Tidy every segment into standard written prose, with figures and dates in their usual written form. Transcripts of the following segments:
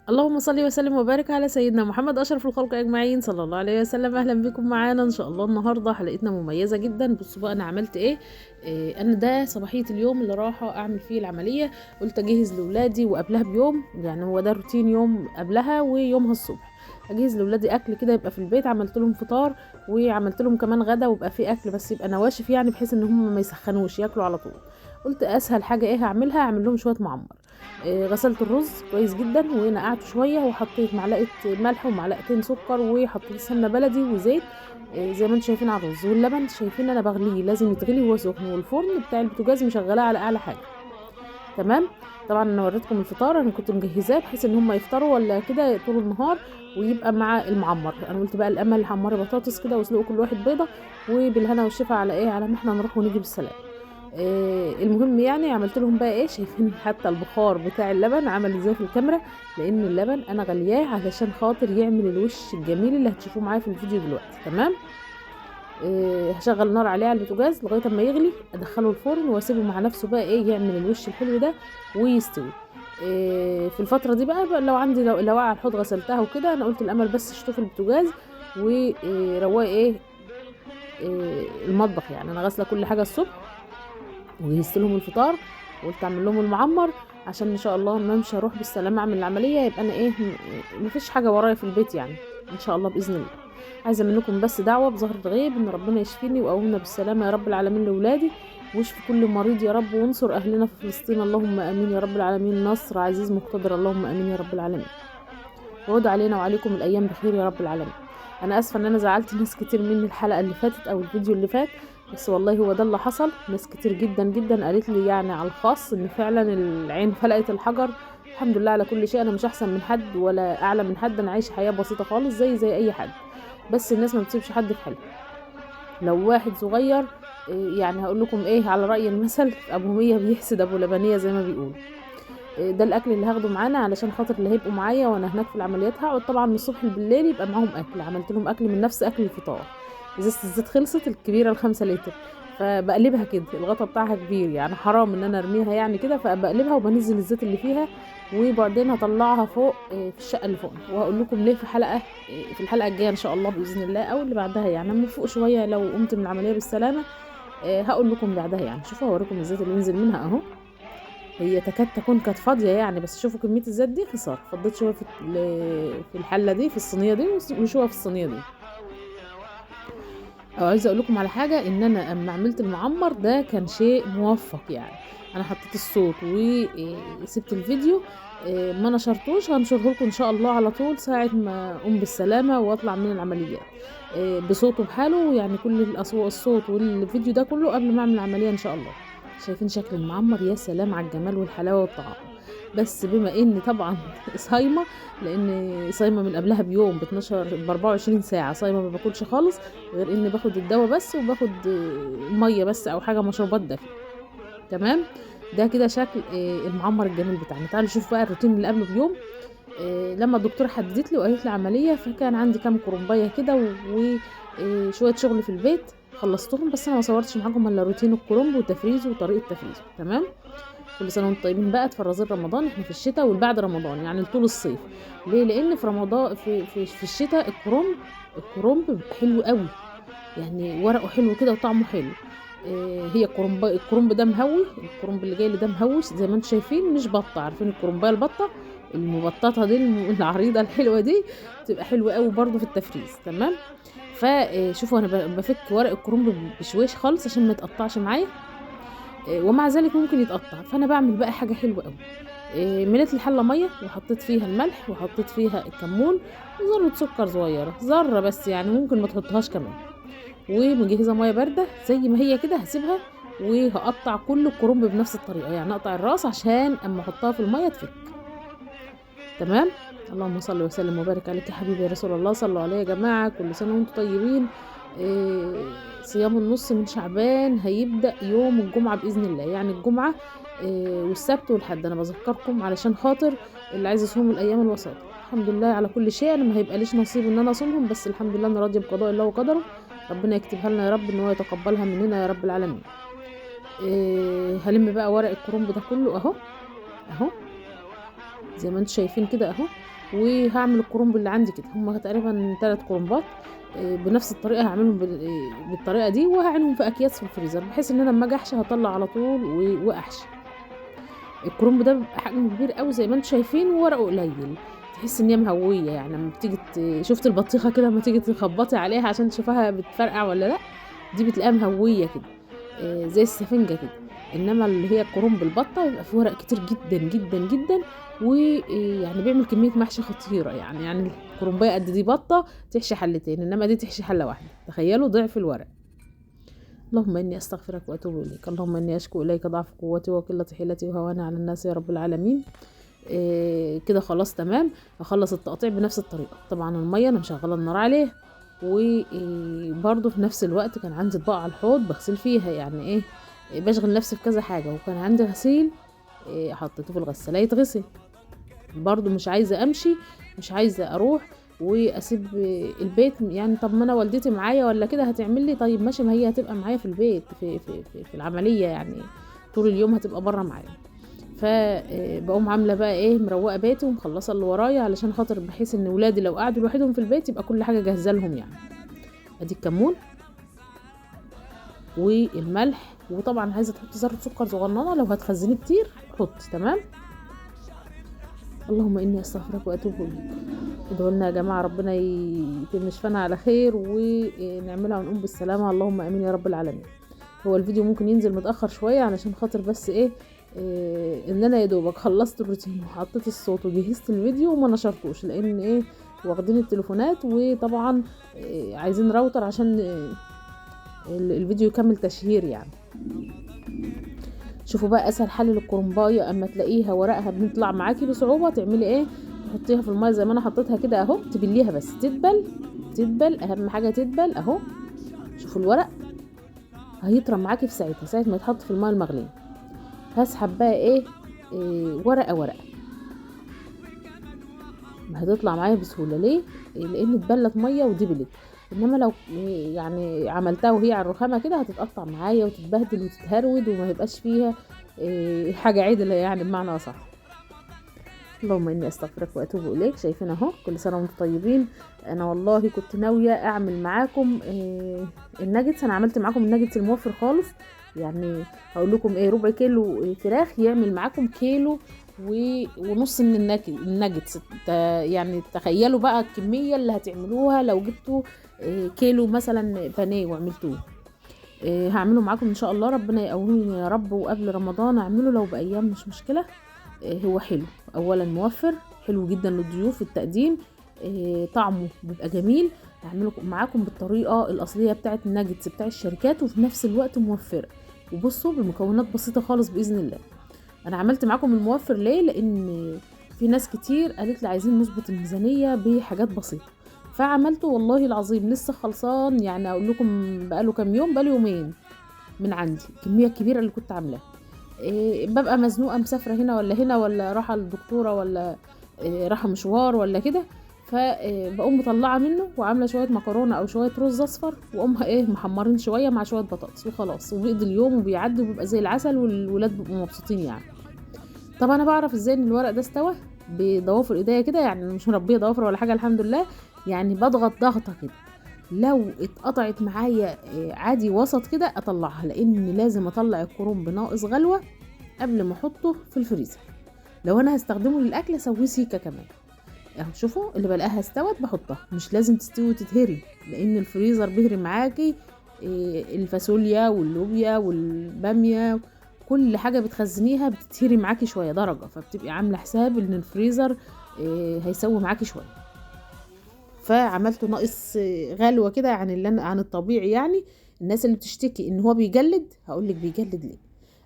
اللهم صل وسلم وبارك على سيدنا محمد اشرف الخلق اجمعين صلى الله عليه وسلم. اهلا بكم معانا ان شاء الله. النهارده حلقتنا مميزة جدا. بصوا بقى انا عملت ايه. انا ده صباحية اليوم اللي رايحة اعمل فيه العملية، قلت اجهز لاولادي وقبلها بيوم، يعني هو ده روتين يوم قبلها ويومها الصبح اجهز لاولادي اكل كده يبقى في البيت. عملت لهم فطار وعملت لهم كمان غدا ويبقى في اكل بس يبقى نواشف، يعني بحيث ان هم ما يسخنوش ياكلوا على طول. قلت اسهل حاجة ايه هعملها، اعمل لهم شوية معمر. غسلت الرز كويس جدا ونقعته شوية وحطيت معلقه ملح ومعلقتين سكر وحطيت سمنه بلدي وزيت، زي ما انتم شايفين على الرز. واللبن شايفين انا بغليه، لازم يتغلي وهو سخن، والفرن بتاع البوتاجاز مشغلاه على اعلى حاجة. تمام. طبعا انا وريتكم الفطار، انا كنت مجهزاه بحيث ان هم يفطروا ولا كده طول النهار ويبقى مع المعمر. انا قلت بقى الامل حمري بطاطس كده واسلقوا كل واحد بيضة وبالهنا والشفا على ايه، على ما احنا نروح ونيجي بالسلامة. المهم يعني عملت لهم بقى ايه، شايفين حتى البخار بتاع اللبن عمل ازاي في الكاميرا، لان اللبن انا غلياه علشان خاطر يعمل الوش الجميل اللي هتشوفوه معايا في الفيديو دلوقتي. تمام. هشغل نار عليه على البوتاجاز لغاية اما يغلي، ادخله الفرن واسيبه مع نفسه بقى ايه يعمل الوش الحلو ده ويستوي. في الفترة دي بقى لو عندي لو على الحوض غسلتها وكده، انا قلت الامل بس اشطف البوتاجاز ورواه ايه المطبخ، يعني انا غاسله كل حاجة الصبح وجهزت لهم الفطار وقلت اعمل لهم المعمر عشان ان شاء الله ما امشي اروح بالسلامة اعمل العملية، يبقى انا ايه مفيش حاجة ورايا في البيت يعني ان شاء الله باذن الله. عايزه منكم بس دعوه بظهر الغيب ان ربنا يشفيني ويقومنا بالسلامة يا رب العالمين لاولادي، واشفي كل مريض يا رب، وانصر اهلنا في فلسطين اللهم امين يا رب العالمين، نصر عزيز مقتدر اللهم امين يا رب العالمين. وعود علينا وعليكم الايام بخير يا رب العالمين. انا اسفه ان انا زعلت ناس كتير مني الحلقة اللي فاتت او الفيديو اللي فات، بس والله هو ده اللي حصل. ناس كتير جدا جدا قالت لي يعني على الخاص ان فعلا العين فلقت الحجر. الحمد لله على كل شيء، انا مش احسن من حد ولا اعلى من حد، انا عايشه حياة بسيطة خالص زي اي حد، بس الناس ما بتسيبش حد في حاله. لو واحد صغير يعني هقول لكم ايه، على راي المثل ابو مية بيحسد ابو لبنيه زي ما بيقولوا. ده الاكل اللي هاخده معانا علشان خاطر اللي هيبقوا معايا وانا هناك في العمليات. هقعد طبعا من الصبح بالليل يبقى معاهم اكل، عملت لهم اكل من نفس اكل الفطار. ازازة الزيت خلصت الكبيرة ال5 لتر، فبقلبها كده، الغطا بتاعها كبير يعني حرام ان انا ارميها يعني كده، فبقلبها وبنزل الزيت اللي فيها، وبعدين هطلعها فوق في الشقة اللي فوق. وهقول لكم ليه في حلقة في الحلقة الجاية ان شاء الله باذن الله، او اللي بعدها يعني اما فوق شوية لو قمت من العملية بالسلامة هقول لكم بعدها يعني. شوفوا هوريكم الزيت اللي نزل منها اهو، هي تكاد تكون كانت فاضية يعني، بس شوفوا كمية الزيت دي خسارة. فضيت شوية في الحلة دي في الصينية دي وشوية في الصينية دي. او عايزه اقول لكم على حاجة، ان انا اما عملت المعمر ده كان شيء موفق يعني. انا حطيت الصوت وسبت الفيديو ما نشرتوش، هنشره لكم ان شاء الله على طول ساعة ما اقوم بالسلامة واطلع من العمليات بصوته بحاله، يعني كل الاصوات الصوت والفيديو ده كله قبل ما اعمل العملية ان شاء الله. شايفين شكل المعمر؟ يا سلام على الجمال والحلاوه والطعام. بس بما ان طبعا صايمه، لان صايمه من قبلها بيوم ب 12 ب 24 ساعة صايمه، ما باكلش خالص غير ان باخد الدواء بس وباخد مية بس او حاجة مشروبات دافيه. تمام. ده كده شكل المعمر الجميل بتاعنا. تعالوا نشوف بقى الروتين اللي قبله بيوم. لما الدكتورة حددت لي وقالت لي عملية، فكان عندي كام كرنبايه كده وشوية شغل في البيت خلصتهم، بس انا ما صورتش معاكم الا روتين الكرنب وتفريزه وطريقه تفريزه. تمام. كل سنة وانتم طيبين بقى. تفرزين رمضان، احنا في الشتاء والبعد رمضان يعني طول الصيف. ليه؟ لان في رمضان في الشتاء الكرنب حلو قوي يعني، ورقة حلو كده وطعمه حلو. هي الكرنب ده مهوي، الكرنب اللي جاي لي ده مهوي زي ما انتم شايفين، مش بطه. عارفين الكرنبايه البطة المبططه دي العريضة الحلوة دي بتبقى حلوة قوي برده في التفريز. تمام. فشوفوا انا بفك ورق الكرنب بشويش خالص عشان ما يتقطعش معايا، ومع ذلك ممكن يتقطع. فانا بعمل بقى حاجة حلوة قوي، مليت الحلة مية وحطيت فيها الملح وحطيت فيها الكمون وذره سكر صغيرة، ذره بس يعني ممكن ما تحطهاش كمان، ومجهزه مية باردة زي ما هي كده هسيبها، وهقطع كل الكرنب بنفس الطريقة، يعني اقطع الراس عشان اما احطها في المية تفك. تمام. اللهم صل وسلم وبارك عليك يا حبيبي يا رسول الله. صلوا عليه يا جماعة. كل سنة وانتم طيبين. صيام النص من شعبان هيبدا يوم الجمعة باذن الله، يعني الجمعة والسبت والحد. انا بذكركم علشان خاطر اللي عايز يصوم الايام الوسط. الحمد لله على كل شيء. انا ما هيبقاليش نصيب ان انا اصومهم، بس الحمد لله انا راضية بقضاء الله وقدره. ربنا يكتبها لنا يا رب ان هو يتقبلها مننا يا رب العالمين. هلم بقى ورق الكرنب ده كله اهو اهو. زي ما انتم شايفين كده اهو. وهعمل الكرنب اللي عندي كده، هما تقريبا 3 كرنبات بنفس الطريقة، هعملهم بالطريقة دي، وهعينهم في اكياس في الفريزر، بحيث ان انا لما اجي احشي هطلع على طول واحشي. الكرنب ده بيبقى حجمه كبير قوي زي ما انتم شايفين، وورقة قليل، تحس ان هي مهويه يعني. لما بتيجي شفت البطيخه كده لما تيجي تخبطي عليها عشان تشوفها بتفرقع ولا لا، دي بتلاقيها مهويه كده زي السفنجه كده. انما اللي هي الكرنب البطة يبقى فيه ورق كتير جدا جدا جدا، ويعني بيعمل كمية محشي خطيرة يعني الكرنبايه قد دي بطه تحشي حلتين، انما دي تحشي حله واحدة، تخيلوا ضعف الورق. اللهم اني استغفرك واتوب اليك، اللهم اني اشكو اليك ضعف قوتي وقلة حيلتي وهواني على الناس يا رب العالمين. كده خلاص تمام. هخلص التقطيع بنفس الطريقة. طبعا المية انا مشغله النار عليها، وبرده في نفس الوقت كان عندي اطباق على الحوض بغسل فيها، يعني ايه بشغل نفسي في كذا حاجة. وكان عندي غسيل حطيته في الغسالة يتغسل برضو. مش عايزه امشي، مش عايزه اروح واسيب البيت يعني. طب ما انا والدتي معايا ولا كده هتعمل لي، طيب ماشي، ما هي هتبقى معايا في البيت في في في, في العملية يعني، طول اليوم هتبقى بره معايا. فبقوم عامله بقى ايه، مروقه بيتي ومخلصه اللي ورايا، علشان خاطر بحيث ان ولادي لو قعدوا لوحدهم في البيت يبقى كل حاجة جاهزة لهم يعني. ادي الكمون والملح، وطبعا عايزه تحطي ذره سكر صغننه لو هتخزنيه كتير حطي، تمام. اللهم اني استغفرك واتوب اليك. ادعوا لنا يا جماعة ربنا يتم شفانا على خير ونعملها ونقوم بالسلامة، اللهم امين يا رب العالمين. هو الفيديو ممكن ينزل متاخر شوية علشان خاطر بس ايه ان انا يا دوبك خلصت الروتين وحطيت الصوت وجهزت الفيديو وما نشرتوش، لان ايه واخدين التليفونات، وطبعا عايزين راوتر عشان الفيديو يكمل تشهير يعني. شوفوا بقى اسهل حل للكرنبايه، اما تلاقيها ورقها بنطلع معاكي بصعوبة، تعملي ايه؟ تحطيها في المية زي ما انا حطيتها كده اهو، تبليها بس تدبل تدبل، اهم حاجة تدبل اهو. شوفوا الورق هيطرى معاكي في ساعتها، ساعة ما يتحط في المية المغليه. هسحب بقى ايه ورقة ورقة، هتطلع معايا بسهولة. ليه؟ لان اتبلت مية ودبلت. انما لو يعني عملتها وهي على الرخامه كده هتتقطع معايا وتتبهدل وتتهرود وما يبقاش فيها حاجة عدله يعني بمعنى اصح. اللهم اني استغفرك واتوب اليك. شايفين اهو، كل سنة وانتم طيبين. انا والله كنت ناوية اعمل معاكم الناجتس، انا عملت معاكم الناجتس الموفر خالص يعني. هقول لكم ايه، ربع كيلو فراخ يعمل معاكم كيلو ونص من الناجتس يعني. تخيلوا بقى الكمية اللي هتعملوها لو جبتوا كيلو مثلا بانيه وعملتوه. هعمله معاكم ان شاء الله، ربنا يقويني يا رب، وقبل رمضان اعمله لو بايام مش مشكلة. هو حلو، اولا موفر، حلو جدا للضيوف في التقديم، طعمه بيبقى جميل. هعمله معاكم بالطريقة الاصلية بتاعه الناجتس بتاع الشركات، وفي نفس الوقت موفره. وبصوا بمكونات بسيطة خالص باذن الله. انا عملت معاكم الموفر ليه؟ لان في ناس كتير قالت لي عايزين نظبط الميزانية بحاجات بسيطة، فعملته والله العظيم لسه خلصان يعني. اقول لكم بقاله كام يوم، بقاله يومين من عندي الكمية الكبيرة اللي كنت عاملاها. ببقى مزنوقه، مسافرة هنا ولا هنا، ولا رايحة للدكتوره، ولا رايحة مشوار ولا كده، فبقوم مطلعه منه وعامله شوية مكرونه او شوية رز اصفر، واقوم ايه محمرين شوية مع شوية بطاطس وخلاص، وبيقضي اليوم وبيعدي وبيبقى زي العسل، والولاد بيبقوا مبسوطين يعني. طب انا بعرف ازاي ان الورق ده استوى؟ بضوافر ايديا كده يعني، مش مربيه ضوافر ولا حاجة الحمد لله يعني، بضغط ضغطه كده، لو اتقطعت معايا عادي وسط كده اطلعها، لان لازم اطلع الكرنب ناقص غلوه قبل ما احطه في الفريزر. لو انا هستخدمه للاكل اسويه سيكه كمان اهو. شوفوا اللي بلاقيها استوت بحطها، مش لازم تستوي وتتهري، لان الفريزر بيهري معاكي الفاصوليا واللوبيا والباميه، كل حاجة بتخزنيها بتتهري معاكي شوية درجه، فبتبقي عامله حساب ان الفريزر هيسوي معاكي شوية. فعملته ناقص غلوه كده عن اللي عن الطبيعي يعني. الناس اللي بتشتكي ان هو بيجلد، هقولك بيجلد ليه.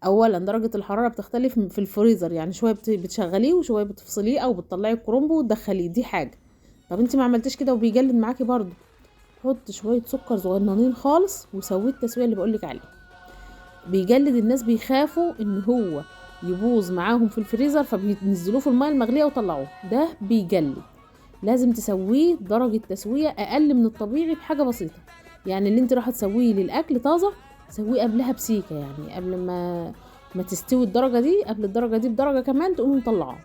اولا درجه الحرارة بتختلف في الفريزر يعني، شوية بتشغليه وشوية بتفصليه او بتطلعي الكرنب وتدخليه، دي حاجة. طب انت ما عملتيش كده وبيجلد معاكي برضو، حط شوية سكر صغننين خالص وسويه التسوية اللي بقولك عليها. بيجلد، الناس بيخافوا ان هو يبوظ معاهم في الفريزر فبينزلوه في المية المغليه وطلعوه، ده بيجلد. لازم تسويه درجه تسويه اقل من الطبيعي بحاجة بسيطة يعني. اللي انت راح تسويه للاكل طازة سويه قبلها بسيكه يعني، قبل ما تستوي الدرجة دي، قبل الدرجة دي بدرجة كمان تقومي مطلعاه.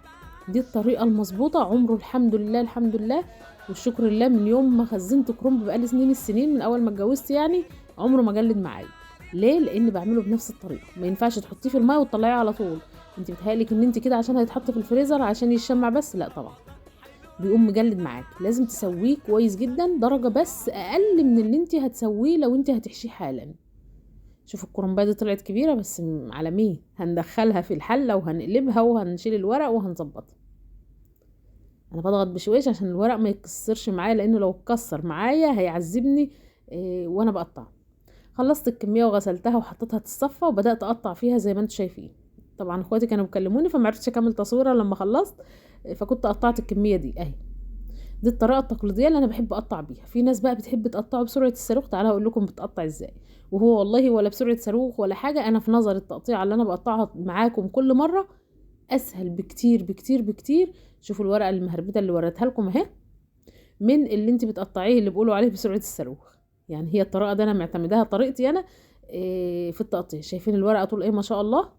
دي الطريقة المظبوطه. عمره الحمد لله الحمد لله والشكر لله من يوم ما خزنت كرنب بقالي سنين السنين من اول ما اتجوزت يعني عمره ما جلد معايا. ليه؟ لان بعمله بنفس الطريقة. ما ينفعش تحطيه في المية وتطلعيه على طول. انت بتهيألك ان انت كده عشان هيتحط في الفريزر عشان يتشمع بس، لا طبعا بيقوم مجلد معاك. لازم تسويه كويس جدا، درجه بس اقل من اللي انت هتسويه لو انت هتحشيه حالا. شوفوا الكرنبايه دي طلعت كبيرة بس على مين، هندخلها في الحلة وهنقلبها وهنشيل الورق وهنظبطها. انا بضغط بشويش عشان الورق ما يتكسرش معايا، لانه لو اتكسر معايا هيعذبني وانا بقطعه. خلصت الكمية وغسلتها وحطيتها تتصفى وبدات اقطع فيها زي ما انتم شايفين. طبعا اخواتي كانوا بيكلموني فما عرفتش اكمل تصويرها لما خلصت، فكنت قطعت الكمية دي اهي. دي الطريقة التقليدية اللي انا بحب اقطع بيها. في ناس بقى بتحب تقطعه بسرعة الصاروخ، تعالى اقول لكم بتقطع ازاي. وهو والله ولا بسرعة صاروخ ولا حاجة، انا في نظر التقطيع اللي انا بقطعها معاكم كل مرة اسهل بكتير بكتير بكتير. شوفوا الورقة المهربده اللي وريتها لكم اهي، من اللي انت بتقطعيه اللي بيقولوا عليه بسرعة الصاروخ. يعني هي الطريقة دي انا معتمداها، طريقتي انا في التقطيع. شايفين الورقة طول ايه ما شاء الله.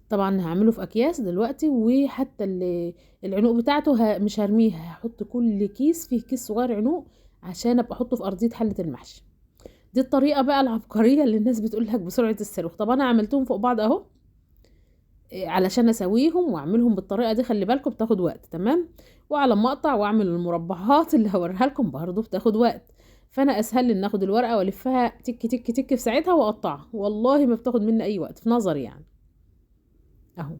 طبعا هعمله في اكياس دلوقتي، وحتى العنوق بتاعته مش هرميها، هحط كل كيس فيه كيس صغير عنوق عشان ابقى احطه في ارضية حله المحشي. دي الطريقة بقى العبقرية اللي الناس بتقول لك بسرعة الصاروخ. طب انا عملتهم فوق بعض اهو علشان اسويهم واعملهم بالطريقة دي. خلي بالكم بتاخد وقت، تمام. وعلى ما اقطع واعمل المربعات اللي هوريها لكم برضو بتاخد وقت، فانا اسهل ان اخد الورقة والفها تك تك تك في ساعتها واقطعها، والله ما بتاخد مني اي وقت في نظري يعني. اهو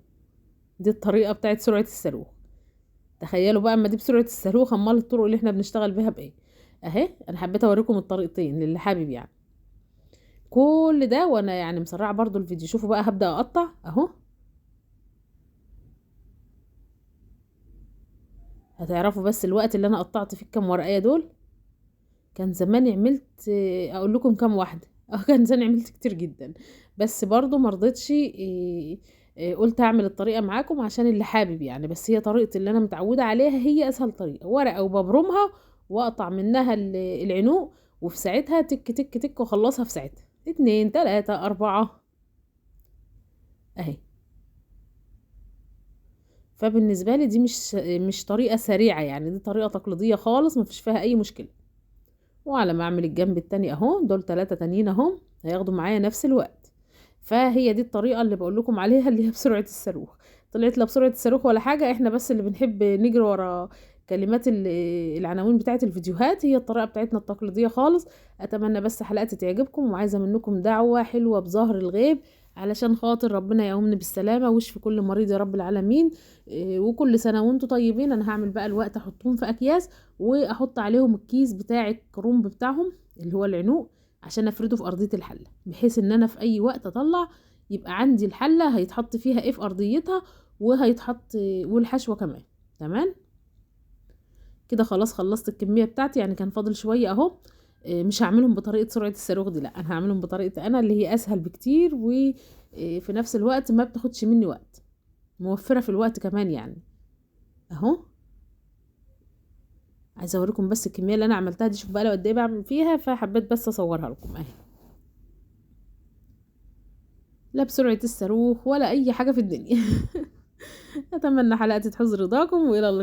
دي الطريقة بتاعت سرعة الصاروخ. تخيلوا بقى اما دي بسرعة الصاروخ، امال الطرق اللي احنا بنشتغل بيها بايه. اهي انا حبيت اوريكم الطريقتين للي حابب يعني. كل ده وانا يعني مسرعة برضو الفيديو. شوفوا بقى هبدا اقطع اهو، هتعرفوا بس الوقت اللي انا قطعت فيه كام ورقة دول. كان زمان عملت اقول لكم كام واحدة، كان زمان عملت كتير جدا، بس برضو مرضتش، قلت اعمل الطريقة معاكم عشان اللي حابب يعني. بس هي طريقه اللي انا متعوده عليها، هي اسهل طريقه. ورقة وببرمها واقطع منها العنوق، وفي ساعتها تك تك تك واخلصها في ساعتها. 2 3 4 اهي. فبالنسبه لي دي مش طريقه سريعة يعني، دي طريقه تقليدية خالص مفيش فيها اي مشكلة. وعلى ما اعمل الجنب التاني اهو، دول 3 تانيين اهو هياخدوا معايا نفس الوقت. فهي دي الطريقة اللي بقول لكم عليها اللي هي بسرعة الصاروخ. طلعت لا بسرعة الصاروخ ولا حاجة، احنا بس اللي بنحب نجري ورا كلمات العناوين بتاعه الفيديوهات. هي الطريقة بتاعتنا التقليدية خالص. اتمنى بس حلقتي تعجبكم، وعايزه منكم دعوه حلوة بظهر الغيب علشان خاطر ربنا يقومني بالسلامة ويشفي كل مريض يا رب العالمين. وكل سنة وانتم طيبين. انا هعمل بقى الوقت احطهم في اكياس واحط عليهم الكيس بتاع الكرنب بتاعهم اللي هو العنوق عشان افرده في ارضية الحلة، بحيث ان انا في اي وقت اطلع يبقى عندي الحلة هيتحط فيها ايه في ارضيتها، وهيتحط والحشوه كمان. تمام كده خلاص خلصت الكمية بتاعتي، يعني كان فاضل شوية اهو. مش هعملهم بطريقة سرعة الصاروخ دي، لا انا هعملهم بطريقة انا اللي هي اسهل بكتير، وفي نفس الوقت ما بتاخدش مني وقت، موفره في الوقت كمان يعني. اهو عايزه اوريكم بس الكمية اللي انا عملتها دي، شوف بقى لو قد ايه بعمل فيها، فحبيت بس اصورها لكم اهي. لا بسرعة الصاروخ ولا اي حاجة في الدنيا. اتمنى حلقتي تحوز رضاكم، والى اللقاء.